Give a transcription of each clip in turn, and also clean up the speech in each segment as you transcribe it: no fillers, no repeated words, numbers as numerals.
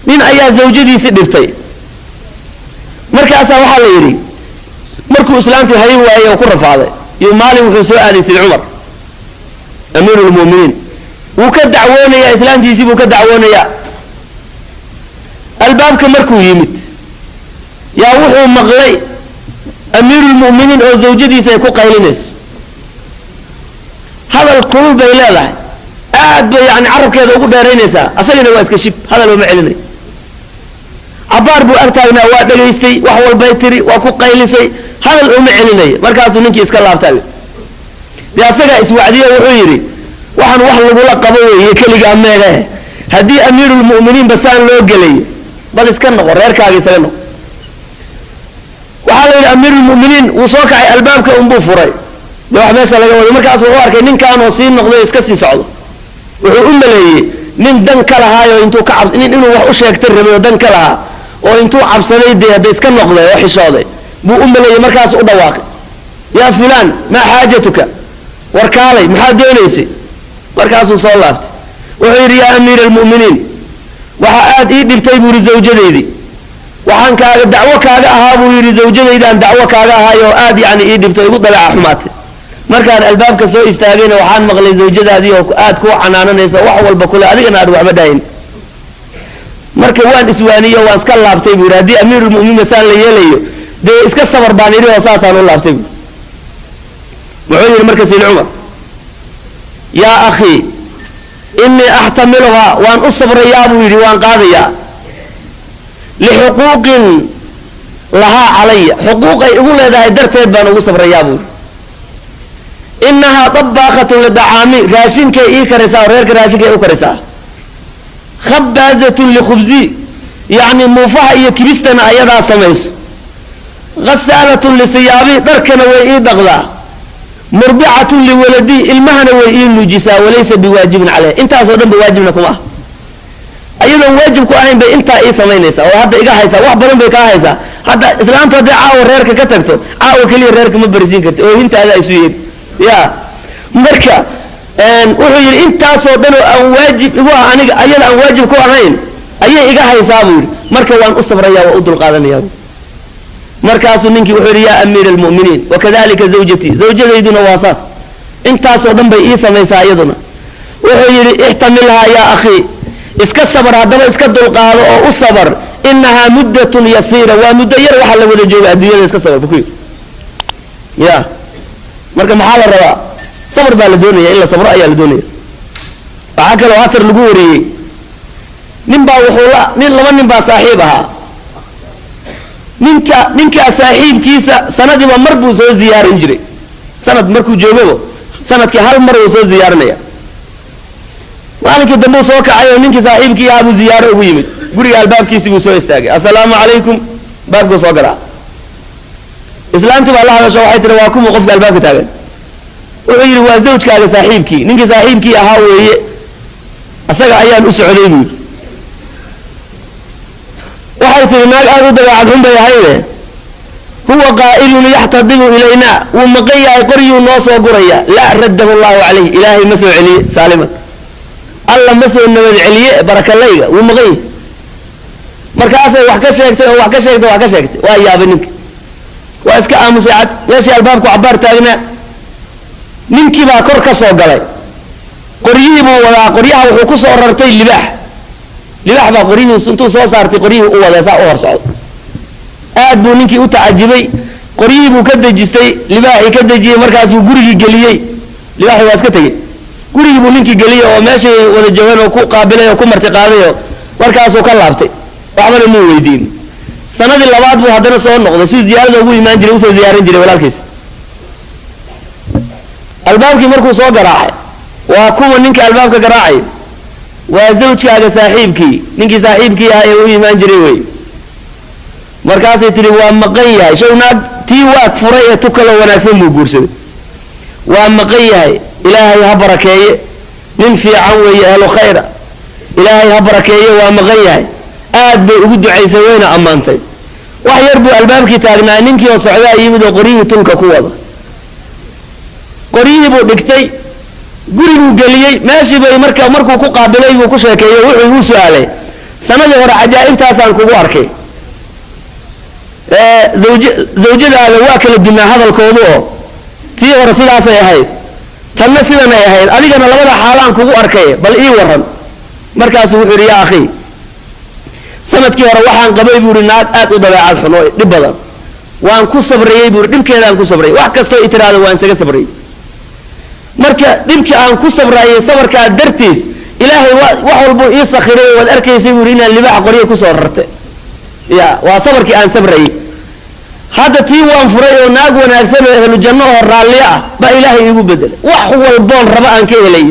Nin ayaa zawjadiisii dhibtay. Markaasaa waxaa la yidhi markuu islaantii hayn waayey oo ku rafaaday iyo maalin wuxuu soo aaday Sayd Cumar amiiru lmu'miniin, wuu ka dacwoonayaa islaantiisii buu ka dacwoonayaa. Albaabka markuu yimid yaa wuxuu maqlay amiirulmu'miniin oo zawjadiisa ay ku qaylinayso. Hadal kulul bay leedahay, aad bay yani carabkeeda ugu dheeraynaysaa, asagina waa iska shib, hadal uma celinayo. Cabaar buu ag taagnaa, waa dhegaystay, wax walbay tiri, waa ku qaylisay, hadal uma celinayo. Markaasuu ninkii iska laabtay, dee asagaa iswacdiyo, wuxuu yidhi waxaan wax lagula qabo weeye, keligaa meegae, haddii amiirulmu'miniin basaan loo gelayo bal iska noqo, reerkaaga isaga noqo. Waxaa la yidhi amiirulmu'miniin wuu soo kacay, albaabka unbuu furay, dee wax meesha laga waday. Markaas wuxuu arkay ninkaanoo sii noqday iska sii socdo. Wuxuu u maleeyey nin dan ka lahaayo intuu ka cab nin inuu wax u sheegtay rabay oo dan ka lahaa oo intuu cabsaday dee hadda iska noqday oo xishooday buu u maleeyey. Markaas u dhawaaqay, yaa fulaan, maa xaajatuka? War kaalay, maxaad doonaysay? Markaasuu soo laabtay, wuxuu yidhi yaa amiira almu'miniin, waxa aad ii dhibtay buu yidhi zawjadaydii, waxaan kaaga dacwo kaaga ahaa buu yidhi, zawjadaydaan dacwo kaaga ahaay oo aad yani ii dhibtay, igu dabeeca xumaatay. Markaan albaabka soo istaagayna waxaan maqlay zawjadaadii oo aad kuu canaananayso, wax walba kule, adigana aad waxba dhahayn. Marka waan iswaaniyo, waan iska laabtay buu yidhi. Haddii amiirulmu'miniin saan la yeelayo dee iska sabar baan idhi oo saasaan u laabtay buu. Muxuu yidhi marka Sayd Cumar? Yaa akhii, innii axtamiluhaa, waan u sabrayaa buu yidhi, waan qaadayaa, lixuquuqin lahaa calaya, xuquuq ay igu leedahay darteed baan ugu sabrayaa buu yidhi. Innahaa dabbaakatun lidacaami, raashinkay ii karisaa, reerka raashinkay u karisaa. Khabbaazatun likhubzi, yacni muufaha iyo kibistana ayadaa samayso. Khasaalatun lisiyaabi, dharkana way ii dhaqdaa. Murdicatun liwaladii, ilmahana way ii nuujisaa. Walaysa biwaajibin caleyh, intaasoo dhan ba waajibna kuma ah. Ayadoon waajib ku ahayn bay intaa ii samaynaysaa oo hadda iga haysaa, wax badan bay kaa haysaa. Hadda islaamtu hadday caawa reerka ka tagto, caawa keliya reerka ma barisiin karti, oohintaada isu yeeri ya. Marka wuxuu yidhi intaasoo dhan oo aan waajib igu ah aniga, ayada aan waajib ku ahayn ayay iga haysaa buu yidhi. Marka waan u sabraya, waan u dulqaadanaya bu. Markaasuu ninkii wuxuu yidhi yaa amiira almu'miniin, wakadalika zawjatii, zawjadayduna waa saas, intaasoo dhan bay ii samaysaa iyaduna. Wuxuu yidhi ixtamilhaa yaa akhii, iska sabar haddaba, iska dulqaado oo u sabar. Inahaa muddatun yasiira, waa muddo yar waxaa la wada jooga adduunyada, iska sabar buu ku yidhi. Ya marka maxaa la rabaa? Sabr baa la doonaya, in la sabro ayaa la doonaya. Waxaa kaloo athar lagu wariyey, nin baa wuxuu la nin laba nin baa saaxiib ahaa. Ninkaa saaxiibkiisa sanadiiba mar buu soo ziyaarin jiray. Sanad markuu joogabo sanadkii hal mar uu soo ziyaarinaya. Maalinkii dambe uu soo kacay oo ninkii saaxiibkii ahaa buu ziyaaro ugu yimid guriga, albaabkiisii buu soo istaagay. Assalaamu calaykum, baabkuu soo galaa. Islaantii baa la hadasho, waxay tihi waa kuma qofka albaabka taagan? Wuxuu yidhi waa zawjkaaga saaxiibkii, ninkii saaxiibkii ahaa weeye, isaga ayaan u socday buu yidhi. Waxay tihi naag aada u dabeecad xun bay ahayde, huwa qaa'ilun yaxtadibu ilayna, wuu maqan yahay, qoryuu noo soo guraya. Laa raddahu allahu calayh, ilaahay ma soo celiye saaliman, alla ma soo nabad celiye barakalayga, wuu maqan yahay. Markaasay wax ka sheegtay oo wax ka sheegtay, wax ka sheegtay. Waa yaabay ninka, waa iska aamusay cad meeshii albaabku cabbaar taagnaa. Ninkii baa kor ka soo galay, qoryihii buu wadaa. Qoryaha wuxuu ku soo rartay libaax, libaax baa qoryihii intuu soo saartay qoryihii u waday, saa u hor socdo. Aad buu ninkii u tacajibay, qoryihii buu ka dejistay, libaaxii ka dejiyey, markaasuu gurigii geliyey. Libaaxii waa iska tegey, gurigii buu ninkii geliyey oo meeshay wada joogeen oo ku qaabilay oo ku marti qaaday oo markaasuu ka laabtay, waxbana muu weydiin. Sanadii labaad buu haddana soo noqday, siduu ziyaarada ugu imaan jiray, usoo ziyaarin jiray walaalkiis. Albaabkii markuu soo garaacay, waa kuwa ninka albaabka garaacay? Waa zawjkaaga saaxiibkii, ninkii saaxiibkii ahaa ee u imaan jiray wey. Markaasay tihi waa maqan yahay, show naag tii waag furay ee tu kaloo wanaagsan buu guursaday, waa maqan yahay, ilaahay ha barakeeye, nin fiican weeye, ahlu khayra, ilaahay ha barakeeye, waa maqan yahay. Aad bay ugu ducaysay, wayna ammaantay. Wax yar buu albaabkii taagnaa, ninkii oo socdaa yimid oo qoryihii tunka ku wada. Qoryihii buu dhigtay, guriguu geliyey, meeshii bay marka markuu ku qaabilay buu ku sheekeeyey, wuxuu igu su-aalay Sanadii hore cajaa'ibtaasaan kugu arkay. Zawj zawjadaada waa kala dunaa hadalkoodu, oo tii hore sidaasay ahayd, tanna sidanay ahayd, adigana labada xaalaan kugu arkay, bal ii waran. Markaasuu wuxuu yidhi: "Yaa akhi, sanadkii hore waxaan qabay," buu yidhi, "naag aad u dabeecad xun oo dhib badan. Waan ku sabrayey," buu yidhi, "dhibkeedaan ku sabrayay, wax kastoo i tiraahdo waan isaga sabrayey. Marka dhibkii aan ku sabrayay, sabarkaa dartiis Ilaahay wax walbuu ii sakhiray. Waad arkaysay," buu yidhi, "inaan libaax qoryo kusoo rarte. Ya waa sabarkii aan sabrayey. Hadda tii waan furay oo naag wanaagsan oo ehlu janno oo raalliyo ah baa Ilaahay iigu bedelay. Wax walboon raba aan ka helay.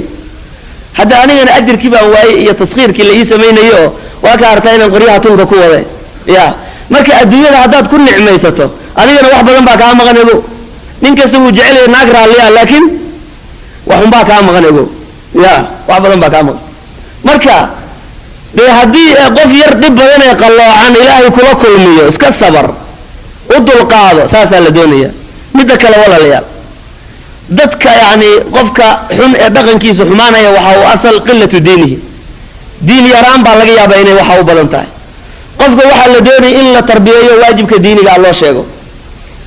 Hadda anigana ajirkii baan waayey iyo taskhiirkii la ii samaynayo, oo waa ka artaa inaan qoryaha tunka ku wade." Ya marka adduunyada haddaad ku nicmaysato, adigana wax badan baa kaa maqan. Ego, nin kasta wuu jecelaya naag raalliya, laakiin waxunbaa kaa maqan. Ego, ya wax badan baa kaa maqan. Marka dee haddii qof yar dhib badan ee qalloocan Ilaahay kula kulmiyo, iska sabar, u dulqaado, saasaa la doonaya. Midda kale, walaalayaal, dadka yacni qofka xun ee dhaqankiisa xumaanaya waxa uu asal qilatu diinihi, diin yaraan baa laga yaabaa inay waxa u badan tahay. Qofka waxaa la doonaya in la tarbiyeeyo, waajibka diinigaa loo sheego.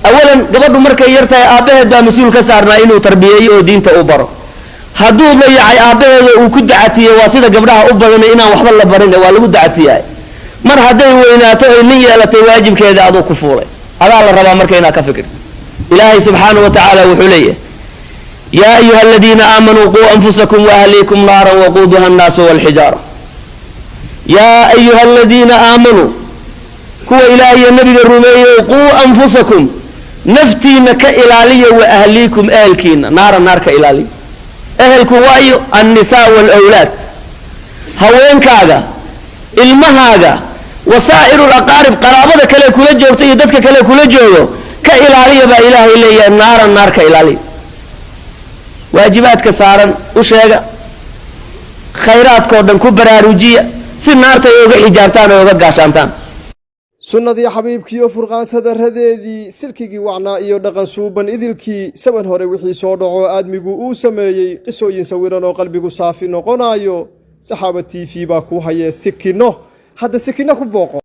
Awalan, gabadhu markay yar tahay aabbaheed baa mas-uul ka saarnaa inuu tarbiyeeyo oo diinta u baro. Hadduu dayacay aabbaheeda, uu ku dacatiyey, waa sida gabdhaha u badan inaan waxba la barin, waa lagu dacatiyahay. Mar hadday weynaato oy nin yeelatay, waajibkeeda aduu ku fuulay, adaa la rabaa marka inaad ka fikirto. Ilaahay subxaanahu wa tacaala wuxuu leeyahay: "Yaa ayuha aladiina aamanuu quu anfusakum waahliikum naaran waquuduha annaasu walxijaara." Yaa ayuha aladiina aamanuu, kuwa Ilaah iyo nabiga rumeeyey, quu anfusakum, naftiina ka ilaaliya, wa ahliikum, ehelkiina, naaran, naar ka ilaaliya. Ehelku waayo? Annisaa waalawlaad, haweenkaaga, ilmahaaga, wasaa'iru laqaarib, qaraabada kale kula joogta iyo dadka kale kula joogo ka ilaaliya baa Ilaahay leeyahay. Naaran, naar ka ilaaliya. Waajibaadka saaran u sheega, khayraadkao dhan ku baraarujiya, si naarta ay oga xijaabtaan oo oga gaashaantaan. Sunnadii xabiibkiiyo Furqaan sadaradeedii, silkigii wacnaa iyo dhaqan suuban idilkii, saban hore wixii soo dhaco aadmigu uu sameeyey, qisooyin sawiran oo qalbigu saafi noqonayo, Saxaaba TV baa kuu hayee. Sikino hadda sikino ku booqo.